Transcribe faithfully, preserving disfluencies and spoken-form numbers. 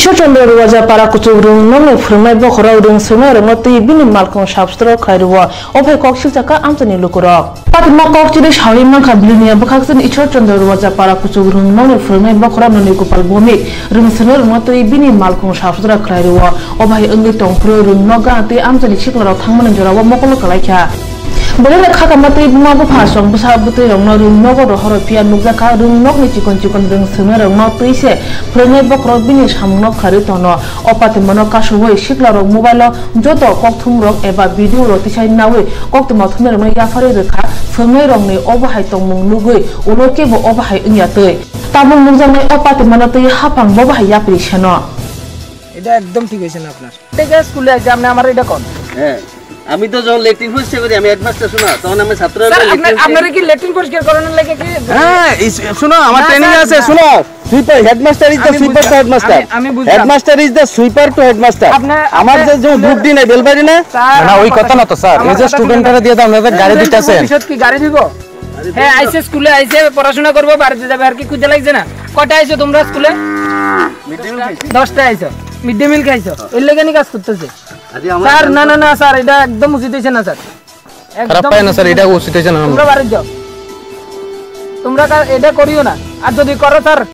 Ishwar Chandra Ruwaja para kuchuk rwng nokni phwrwngnai bokhorok rwng swrwngnairokno twi bini malkhung sap sutra khlai rwo, o phai kok sikjakha amchaini lukurok. Patimo kok chiri sawi mankha Blinia bwkhakchini Ishwar Chandra Ruwaja para kuchuk rwng nokni phwrwngnai bokhorok Noni Gopal Bhowmik rwng swrwngnairokno twi bini malkhung sap sutra khlai rwo, o bai wngwi tongphuru rwng nok gana twi amchaini siklarok thangmani jorao mokolo kwlaikha. Belai khakama tei buma bupha song bwsa bwtwi rokno rwng nogo rohoro phiya nukjakha rwng nokni chikon chikon rwng swrwngnairokno twi se phwrwngnai bokhorok bini samungno khlaiwi tono. O patimano kasugwi siklarok mobile o joto kokthumrok eba video rok tisai nawi koktwma thumnairokno yapharwi rwkha. Phwrwngnairokni obo hai tongmung nugwi ulo kebo obo hai wngya twi. Tabuk nukjaknai o patimano twi haphang bobo hai yapri seno. এটা একদম ঠিক হয়েছে না আপনার। ঠিক আছে, স্কুলে আছে, আপনি আমার এটা কোন? হ্যাঁ, আমি তো যখন লেট্রিন পরিষ্কার করি, আমি হেডমাস্টার, শোনো, তখন আমি ছাত্র স্যার, আপনার, লেট্রিন আপনারা কি লেট্রিন পরিষ্কার করানোর লাগে কি? হ্যাঁ, ইস-, শোনো, আমার না, ট্রেনিং স্যার, আছে, না। শোনো। সুইপার, হেডমাস্টার ইজ দ্য আমি সুইপার বুঝলাম, টু হেডমাস্টার। আমি, আমি বুঝলাম। Headmaster is the sweeper to headmaster. আপনি, আমার আপনি যে, যে স্কুলের গ্রুপ ডি নাই, বেলবাড়ি না? স্যার, না, ওই আমার কথা কথা, না তো, স্যার। এই আমার যে কথা স্টুডেন্টরা শুনুন। দিয়ে তো আপনাদের গাড়ি আপনাদের দিতেছেন। ভবিষ্যৎ কি গাড়ি দিব? হ্যাঁ, আইসে, স্কুলে আইসে, পড়াশোনা করবো, বাড়িতে যাবে, আর কি খুঁজে লাগছে না? কটা আইসো তোমরা স্কুলে? মিড ডে মিল খাইছি। দশটা আইসো, মিড ডে মিল খাইছো, এর লেগে নি কাজ করতেছে। আরে, আমার স্যার, না, না, না, স্যার, এটা একদম উচিত হয়েছে না, স্যার। খারাপ একদম পায় না, উচিত স্যার, হয়েছে এটা না। উচিত হয়েছে না। তোমরা বাড়ি যাও, তোমরা কা-, এটা করিও না। আর যদি করো, স্যার,